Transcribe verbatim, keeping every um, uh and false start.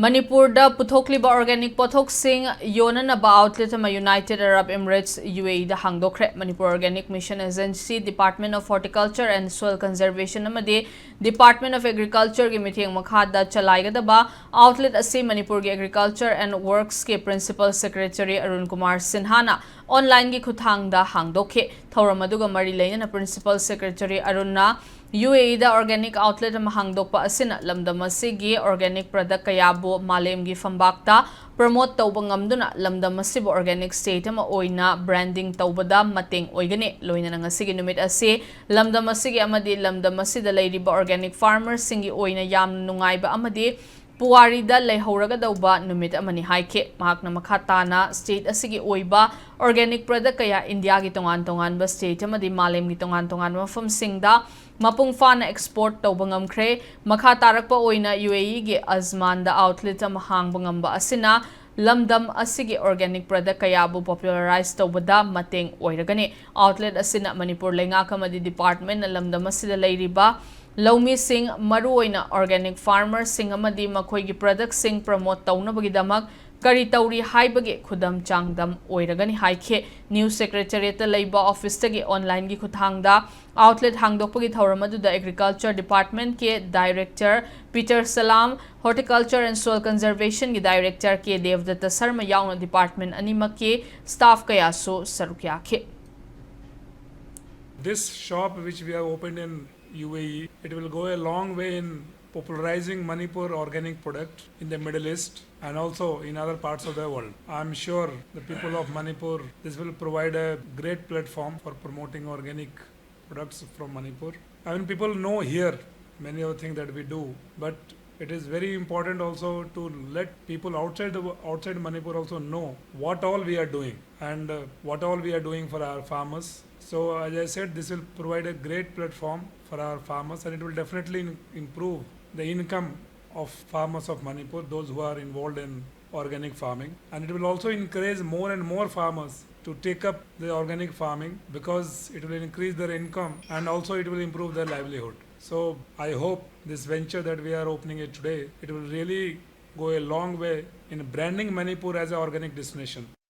ꯃꯅꯤꯄꯨꯔꯗ ꯄꯨꯊꯣꯛꯂꯤꯕ organic ꯄꯣꯠꯊꯣꯛꯁꯤꯡ ꯌꯣꯟꯅꯅꯕ outlet ꯑꯃ United Arab Emirates, UAE the ꯍꯥꯡꯗꯣꯛꯈ꯭ꯔꯦ꯫ Manipur Organic Mission Agency, Department of Horticulture and Soil Conservation ꯑꯃꯗꯤ Department of Agriculture ꯒꯤ ꯃꯤꯠꯌꯦꯡ ꯃꯈꯥꯗ ꯆꯂꯥꯏꯒꯗꯕ outlet ꯑꯁꯤ ꯃꯅꯤꯄꯨꯔꯒꯤ Agriculture and Works ꯀꯤ Principal Secretary Arun Kumar ꯁꯤꯟꯍꯥꯅ online ꯒꯤ ꯈꯨꯠꯊꯥꯡꯗ ꯍꯥꯡꯗꯣꯛꯈꯤ꯫ ꯊꯧꯔꯝ ꯑꯗꯨꯒ ꯃꯔꯤ ꯂꯩꯅꯅ Principal Secretary ꯑꯔꯨꯟꯅ UAE ꯗ organic outlet ꯑꯃ ꯍꯥꯡꯗꯣꯛꯄ ꯑꯁꯤꯅ ꯂꯝꯗꯝ ꯑꯁꯤꯒꯤ organic product ꯀꯌꯥꯕꯨ ꯃꯥꯂꯦꯝꯒꯤ ꯐꯝꯕꯥꯛꯇ promote ꯇꯧꯕ ꯉꯝꯗꯨꯅ ꯂꯝꯗꯝ ꯑꯁꯤꯕꯨ organic state ꯑꯃ ꯑꯣꯏꯅ branding ꯇꯧꯕꯗ ꯃꯇꯦꯡ ꯑꯣꯏꯒꯅꯤ꯫ ꯂꯣꯏꯅꯅ ꯉꯁꯤꯒꯤ ꯅꯨꯃꯤꯠ ꯑꯁꯤ ꯂꯝꯗꯝ ꯑꯁꯤꯒꯤ ꯑꯃꯗꯤ ꯂꯝꯗꯝ ꯑꯁꯤꯗ ꯂꯩꯔꯤꯕ organic farmer ꯁꯤꯡꯒꯤ ꯑꯣꯏꯅ ꯌꯥꯝꯅ ꯅꯨꯡꯉꯥꯏꯕ ꯑꯃꯗꯤ ꯄꯨꯋꯥꯔꯤꯗ ꯂꯩꯍꯧꯔꯒꯗꯧꯕ ꯅꯨꯃꯤꯠ ꯑꯃꯅꯤ ꯍꯥꯏꯈꯤ꯫ ꯃꯍꯥꯛꯅ ꯃꯈꯥ ꯇꯥꯅ state ꯑꯁꯤꯒꯤ ꯑꯣꯏꯕ organic product ꯀꯌꯥ ꯏꯟꯗꯤꯌꯥꯒꯤ ꯇꯣꯉꯥꯟ ꯇꯣꯉꯥꯟꯕ state ꯑꯃꯗꯤ ꯃꯥꯂꯦꯝꯒꯤ ꯇꯣꯉꯥꯟ ꯇꯣꯉꯥꯟꯕ ꯃꯐꯝꯁꯤꯡꯗ ꯃꯄꯨꯡ ꯐꯥꯅ export ꯇꯧꯕ ꯉꯝꯈ꯭ꯔꯦ꯫ ꯃꯈꯥ ꯇꯥꯔꯛꯄ ꯑꯣꯏꯅ UAE ꯒꯤ ꯑꯖꯃꯥꯟꯗ outlet ꯑꯃ ꯍꯥꯡꯕ ꯉꯝꯕ ꯑꯁꯤꯅ ꯂꯝꯗꯝ ꯑꯁꯤꯒꯤ organic product ꯀꯌꯥꯕꯨ popularize ꯇꯧꯕꯗ ꯃꯇꯦꯡ ꯑꯣꯏꯔꯒꯅꯤ꯫ Outlet ꯑꯁꯤꯅ ꯃꯅꯤꯄꯨꯔ ꯂꯩꯉꯥꯛ ꯑꯃꯗꯤ department ꯅ ꯂꯝꯗꯝ ꯑꯁꯤꯗ ꯂꯩꯔꯤꯕ ꯂꯧꯃꯤꯁꯤꯡ, ꯃꯔꯨꯑꯣꯏꯅ organic farmer ꯁꯤꯡ ꯑꯃꯗꯤ ꯃꯈꯣꯏꯒꯤ product ꯁꯤꯡ promote ꯇꯧꯅꯕꯒꯤꯗꯃꯛ ꯀꯔꯤ ꯇꯧꯔꯤ ꯍꯥꯏꯕꯒꯤ ꯈꯨꯗꯝ ꯆꯥꯡꯗꯝ ꯑꯣꯏꯔꯒꯅꯤ ꯍꯥꯏꯈꯤ꯫ New Secretariat ꯇ ꯂꯩꯕ office ꯇꯒꯤ online ꯒꯤ ꯈꯨꯠꯊꯥꯡꯗ outlet ꯍꯥꯡꯗꯣꯛꯄꯒꯤ ꯊꯧꯔꯝ ꯑꯗꯨꯗ Agriculture Department ꯀꯤ Director Peter Salam, Horticulture and Soil Conservation ꯒꯤ Director ꯀꯦ ꯗꯦꯕꯗꯠꯇ ꯁꯔꯃ ꯌꯥꯎꯅ department ꯑꯅꯤꯃꯛꯀꯤ staff ꯀꯌꯥꯁꯨ ꯁꯔꯨꯛ ꯌꯥꯈꯤ꯫ This shop which we have opened in U A E, it will go a long way in popularizing Manipur organic product in the Middle East and also in other parts of the world. I'm sure the people of Manipur, this will provide a great platform for promoting organic products from Manipur. I mean, people know here many of the things that we do, but it is very important also to let people outside the, outside Manipur also know what all we are doing and uh, what all we are doing for our farmers. So as I said, this will provide a great platform for our farmers, and it will definitely in- improve the income of farmers of Manipur, those who are involved in organic farming, and it will also encourage more and more farmers to take up the organic farming because it will increase their income and also it will improve their livelihood. So I hope this venture that we are opening it today, it will really go a long way in branding Manipur as an organic destination.